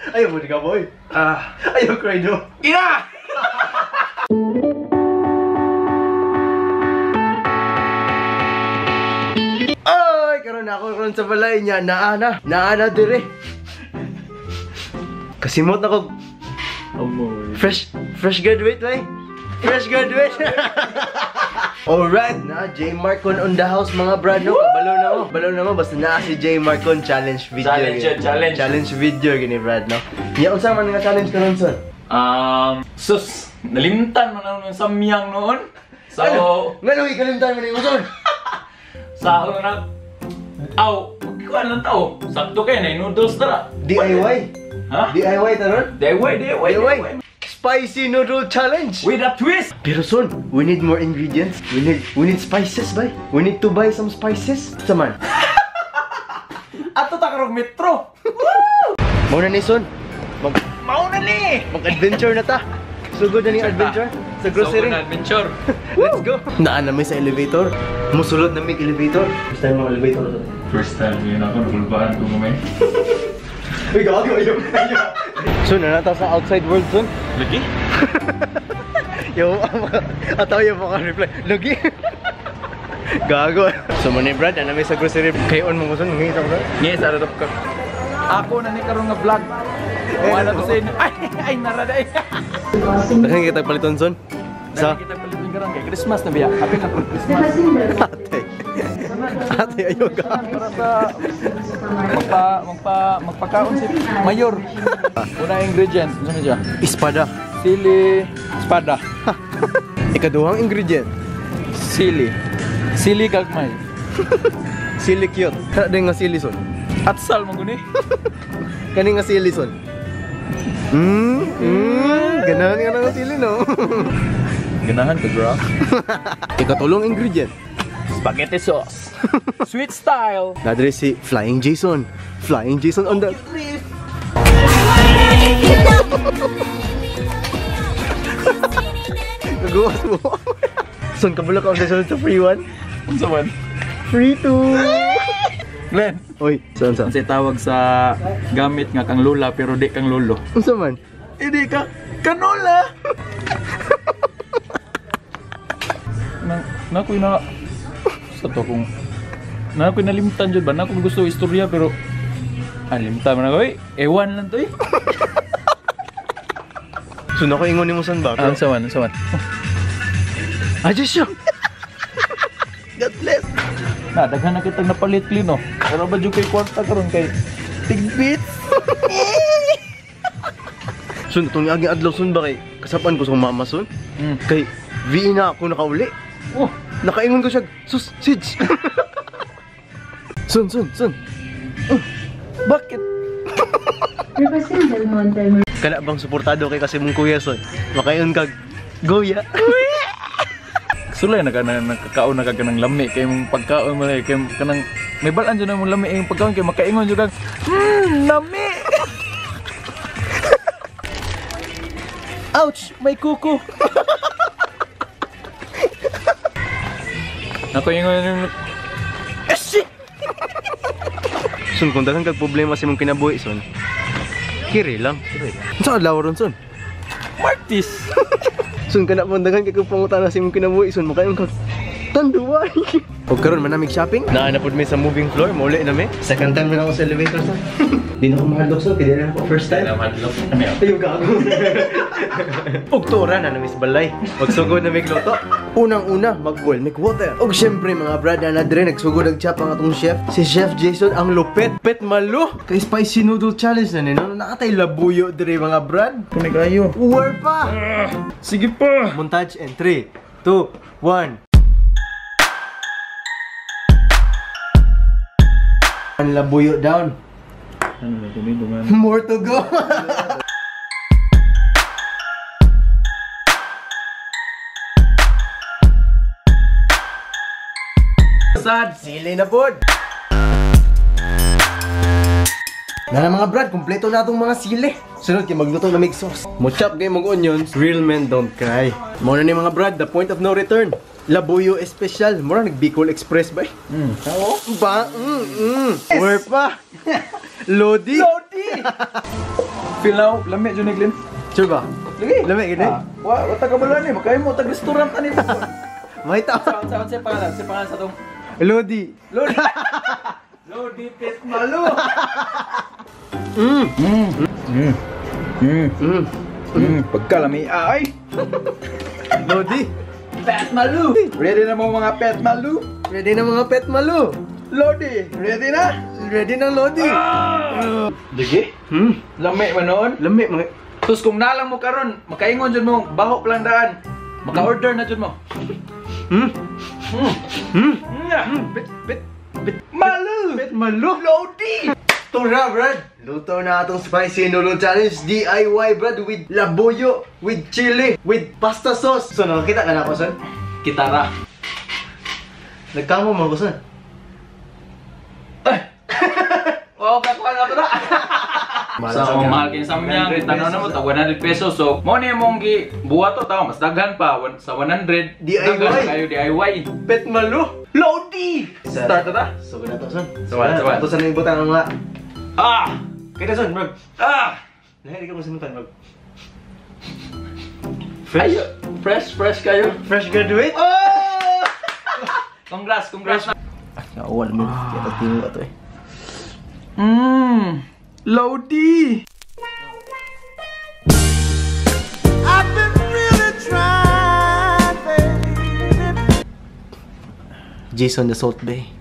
Ayaw mo ka, boy. Ah. Ayaw cry do. Ina! Ay, karon na ako karon sa balay niya. Naa na. Naa na dire. Kasimot na ko. Fresh graduate, bay. Fresh graduate. Alright, na J Marcon on the house mga brad, no? Kabalo na mo. Kabalo na mo basta naa si J Marcon challenge video. Challenge, gini. Challenge. Challenge video gini brad, no? Nya unsa man nga challenge karon, son? Sus, nalimtan man ang samyang noon. So, ano? Ngano ikalimtan man nimo, son? Sa ako na aw, kuan lang tao. Sakto kay na noodles tara. DIY. Ha? DIY taron? DIY, DIY, DIY. Spicy noodle challenge with a twist. Pero son, we need more ingredients. We need spices, bay. We need to buy some spices. Saman. Ato ta karong metro. Mao na ni son. Mao na ni. Mag-adventure na ta. Sugod na ni adventure sa grocery. Sugod na adventure. Let's go. Naa na mi sa elevator. Musulod na mi elevator. First time mo elevator. First time yun ako nagulbaan ko gamay. Uy, gago ayo. So, nanata sa outside world, son. Lagi? Yo, ataw yung maka-reply. Lagi? Gago. So, muna brad, na namin sa grocery. Kayo on mo, son. Ngayon sa brad? Ngayon sa arap ka. Ako na ni karong nga vlog. Wala to sa inyo. Ay, ay, narada ay. Dahil kita paliton, son? Sa? Dahil kita paliton karon kay Christmas na biya. Happy na Christmas. Ate. Ate, ayaw ka. Para sa magpakaon si Mayor. Una ingredient, ano siya? Espada. Sili, espada. Ikaduhang ingredient. Sili. Sili gagmay. Sili cute. Kada nga sili, son. Atsal man guni. Kani nga sili, son. Ganahan nga nga sili, no? Ganahan ka, bro. Ikatulong ingredient. Spaghetti sauce. Sweet style. Nadre si Flying Jason. Flying Jason on the Nagawas mo. Son, kabalo ka on sa free one? Unsa man? Free two. Glenn. Oy, saan sa? Unsay tawag sa gamit nga kang lola pero di kang lolo? Unsa man? Hindi ka kanola. Na ko na sa to kung na ko nalimtan jud ba na ko gusto istorya pero limtan man ako eh. Ewan lang to eh. So nako ingon nimo san ba? Unsa man, unsa man? Ah, Diyos siya. God bless. Na daghan na kitang napalit klino. Pero ba jud kay kwarta karon kay tigbits. Sun, itong aging adlaw sun ba kay kasapan ko sa mama sun? Kay VE na ako nakauli. Oh, nakaingon ko siya, sus, Sids. Sun, sun, sun. Bakit? Kana bang suportado kay kasi mong kuya, son? Makaingon kag, goya. Sulay na ka na nakakaon na ka kanang lami kay mong pagkaon mo kay kanang may balaan jud na mong lami imong pagkaon kay makaingon jud kag lami. Ouch, may kuko. Nakaingon yung shit. Son, kung daghan kag problema sa imong kinabuhi, son. Kiri lang. Unsa adlaw ron, son? Martis. Son, kana pong daghan kay pangutana sa imong kinabuhi, son, makaingon kag tanduay. Og karon manamig shopping. Naa na pud mi sa moving floor, mauli na mi. Second time na ako sa elevator, son. Di na ako mahadlok, son, kay di na ako first time. Di na mahadlok. Ayaw gago. Ug turan na nami sa balay. Magsugod na mig luto. Unang-una, mag-boil mig water. Og syempre mga brad na dire nagsugod nag-chop ang atong chef. Si Chef Jason ang lupet. Pet malo. Kay spicy noodle challenge na ni no. Nakatay labuyo dire mga brad. Kuni kayo. Uwar pa. Sige pa. Montage in 3, 2, 1. Ang labuyo down. More to go. Sad, sili na pod. Na mga brad, kompleto na itong mga sili. Sunod kay magluto na mig sauce. Mo chop kay mag onions. Real men don't cry. Mo na ni mga brad, the point of no return. Labuyo espesyal. Mura nag Bicol Express ba? Oo. Ba? Where pa? Lodi. Lodi. Feel now, lami jud ni Glenn. Sure ba? Lagi. Lami gid eh. Wa, wa ta kabaluan ni, makayo mo tag restaurant ani. May ta. Sa sa pangalan sa tong Lodi. Lodi. Lodi Pet Malu. Pagkalami ay. Lodi. Pet Malu. Ready na mo mga Pet Malu? Ready na mga Pet Malu. Lodi, ready na? Ready na Lodi. Digi? Lami man noon. Lami mga. Sus, kung nalang mo karon, makaingon jud mo, baho pa lang daan. Maka-order na jud mo. Pet, pet, pet Malu. Pet Malu. Lodi. Tura, Brad. Luto na atong spicy noodle challenge DIY, Brad, with labuyo, with chili, with pasta sauce. So, nakakita ka na ako, son? Kitara. Nagkamo mo ako, son. Wow, kakuha na ito na. So, mahal kayo sa samyang, tanaw na mo, tag 100 pesos. So, mo na yung buwa to, tao, mas daghan pa, sa 100. DIY. Daghan kayo DIY. Pet Malu. Lodi! Start na ta? So, na to, son. So, Ito sa naibutan ang mga. Ah! Kita, son, bro. Ah! Lahi ka mo sa mutan, bro. Fresh? Fresh, fresh kayo. Fresh graduate? Oh! Congrats, congrats. Awal mo. Kita tingo to eh. Lodi! I've been really trying, baby. Jason the Salt Bay.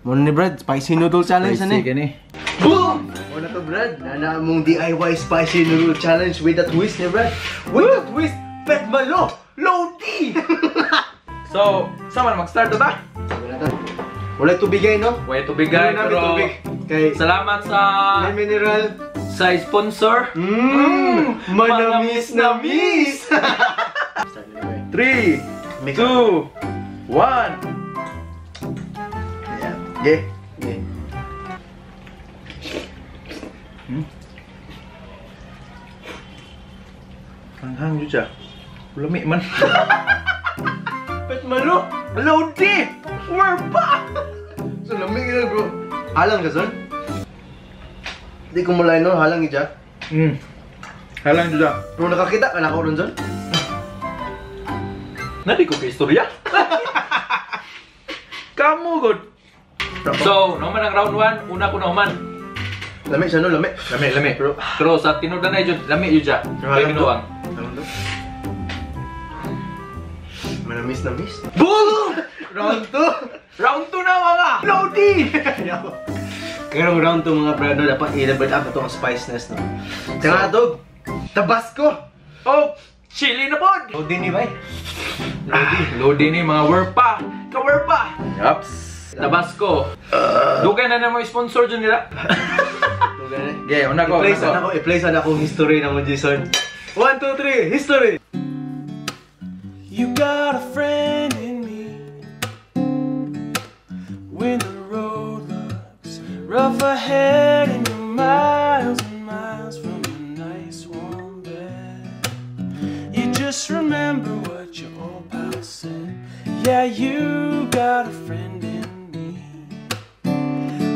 Muna ni Brad, spicy noodle challenge Spicy na ni. gani. Boom! Muna to Brad, nana mong DIY spicy noodle challenge with a twist ni Brad. With a twist, Pet Malu! Lodi! So, sama na mag-start na ba? Wala tubig ay, no? Wala tubig ay, Wala pero tubig. Kay salamat sa may mineral. Sa sponsor. Manamis na miss! 3, 2, 1. Yeah. Yeah. Yeah. Hanghang jud siya. Lami man. Pet Malu! Lodi! We're back! So lami gid bro. Halang ka son? Di ko mulay no, halang gid siya. Halang jud siya. Bro, nakakita ka na ako ron son? Nadi ko kay istorya. Kamu god. So, naman ang round 1, una ko naman. Lami siya no, lami. Lami, lami. Bro. Pero sa tinud na jud, lami jud siya. Kay binuang. Halang to. Manamis na miss. Boom! Round 2! Round 2 na mga! Lodi! Pero round 2 mga brad, no, dapat i-level up itong spiciness, no? Tsaka dog, Tabasco! Oh! Chili na pod! Lodi ni bay. Lodi. Lodi ni mga werpa! Kawerpa! Yups! Tabasco. Dugay na na mo sponsor dyan nila. Dugay na. Okay, una ko. I-play sana akong history ng mo, Jason. 1, 2, 3, history! You got a friend in me. When the road looks rough ahead and you're miles and miles from a nice warm bed, you just remember what your old pal said. Yeah, you got a friend in me.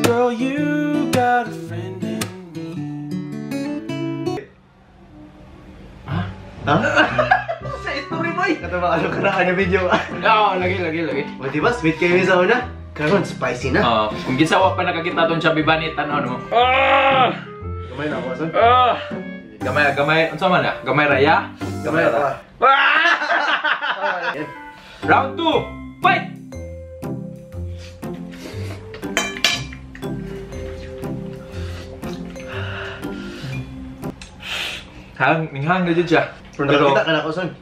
Girl, you got a friend in me. Ha? Sa history mo eh! Katama ano karaan na video. Oo, lagi, lagi, lagi. O diba, sweet kayo sa una? Karon, spicy na. Kung gisawa pa nakakita tong Chubby Bunny, tanaw mo. Ah! Gamay na ako, son. Ah! Gamay, gamay. Unsa man na? Gamay raya? Gamay ra. Ah! Round 2! Fight! Hang, minghang na dyan siya. Pero nakakita ka na ako, son.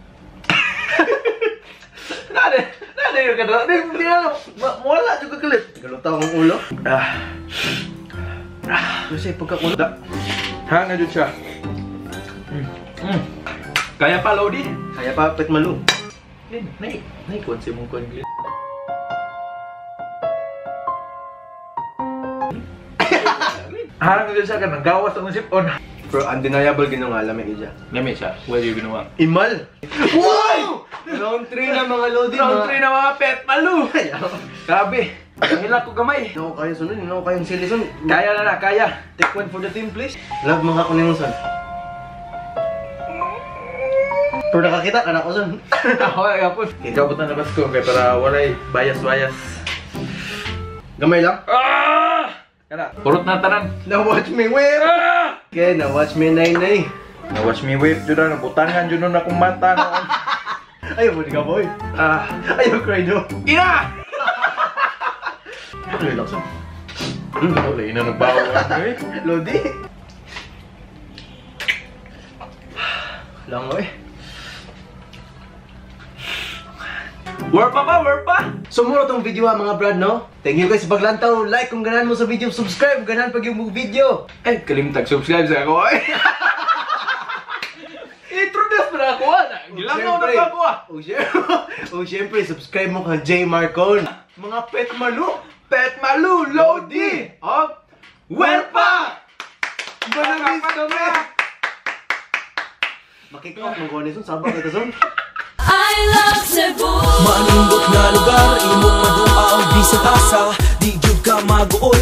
Nade, nade yung kadala. Di, di na, wala juga kulit. Galuta akong ulo. Ah. Kasi pagkakulo. Hang na dyan siya. Kaya pa, Lodi? Kaya pa, Pet Malu. Glenn, nay, nay, kuwan si mong kuwan, Glenn. Harang na dyan siya ka, nanggawas ang sipon. Bro, undeniable ginunga, lamig siya. Lamig siya, wala yung ginawa. Imal! Wow! Round 3 na mga Lodi. Round 3 na mga Pet Malu! Grabe! Hila ko gamay. Hindi ako kaya sunod, hindi ako kayang sili son. Kaya na na, kaya. Take one for the team, please. Love mga kunin mo son. Pero nakakita ka na ako son. Ako ay gapon. Ikaw butan na ko kay para walay bias-bias. Gamay lang. Ah! Kana, purot na tanan. Now watch me whip! Ah! Okay, now watch me nay nay. Na watch me whip jud na butangan jud nun akong mata noon. Ayaw mo di ka boy. Ah, Ayaw cry do. Ina! Relax son. Wala ina nagbawa eh. Lodi. Lang eh. Where pa ba? Where pa? So muna tong video ha mga brad no? Thank you guys sa paglantaw. Like kung ganahan mo sa video, subscribe kung ganahan pag yung video. Eh, kalimtag subscribe sa ako ay. Introduce pa na ako ah. Gilangaw na pa ako ah. O syempre, subscribe mo kang J Marcon. Mga pet malu. Pet Malu Lodi. Oh, where pa? Manamis kami. Makikot mo ko ni son, sabak ito son. I love Cebu. Manindot nga lugar, imong maduaw bisan asa. Di jud ka maguol.